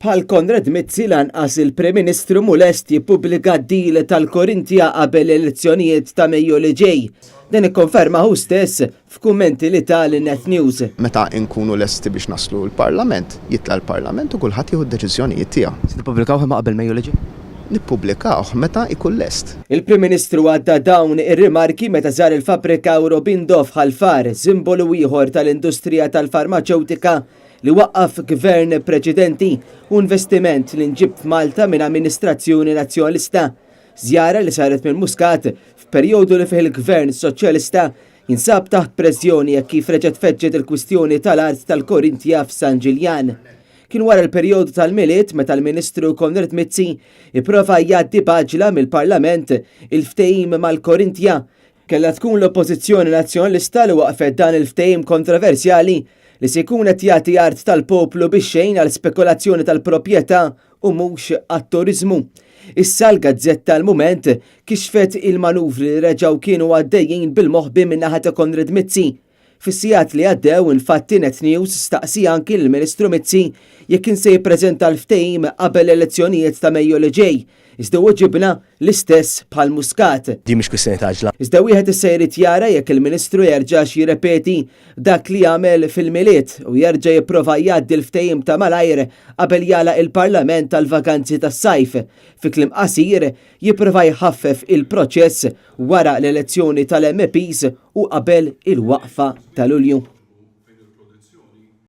Bħal Konrad Mizzi lanqas il-Prim Ministru mhu lest jippubblika d-deal tal-Corinthia qabel l-elezzjonijiet ta' Mejju li ġej. Dan ikkonferma hu stess f'kummenti li ta lil Net News. Meta nkunu lesti biex naslu l-Parlament, jitla' l-Parlament u kulħadd jieħu d-deċiżjonijiet tiegħu. Se tippubblikawh imma qabel Mejju li ġej? Nippubblikawh meta jkun lest. Il-Prim Ministru għadda dawn ir-rimarki meta żar il-fabbrika Aurobindo f'Ħal Far, simbolu ieħor tal-industrija tal-farmaċewtika li waqqaf gvern preċedenti u investiment li nġib f'Malta minn amministrazzjoni Nazzjonalista. Żjara li saret minn Muscat f'perjodu li fih il-gvern Soċjalista jinsab taħt pressjoni hekk kif reġgħet feġġet il-kwistjoni tal-art tal-Korinthia f'San Ġiljan. Kien wara l-perjodu tal-Milied meta l-Ministru Konrad Mizzi ipprova jgħaddi b'għaġla mill-Parlament il-ftehim mal-Korinthia. Kellha tkun l-Oppożizzjoni Nazzjonalista li waqqfet dan il-ftehim kontroversjali li se jkun qed jagħti art tal-poplu bix-xejn għal spekulazzjoni tal-proprjetà u mhux għat-turiżmu. Issa l-gazzetta l-Mument kixfet il-manuvri li reġgħu kienu għaddejjin bil-moħbi min-naħa ta' Konrad Mizzi. Fis-sigħat li għaddew, infatti, Net News staqsi anki lill-Ministru Mizzi jekk kien se jippreżenta l-ftehim qabel l-elezzjonijiet ta' Mejju li ġej, iżda weġibna l-istess bħal Muscat. Din mhix kwistjoni ta' għaġla. Iżda wieħed issa jrid jara jekk il-Ministru jerġax jirrepeti dak li għamel fil-Milied u jerġa' jipprova jgħaddi l-ftehim ta' malajr qabel jagħlaq il-Parlament għall-vaganzi tas-sajf. Fi kliem qasir, jipprova jħaffef il-proċess wara l-elezzjoni tal-MEPs u qabel il-waqfa ta' Lulju.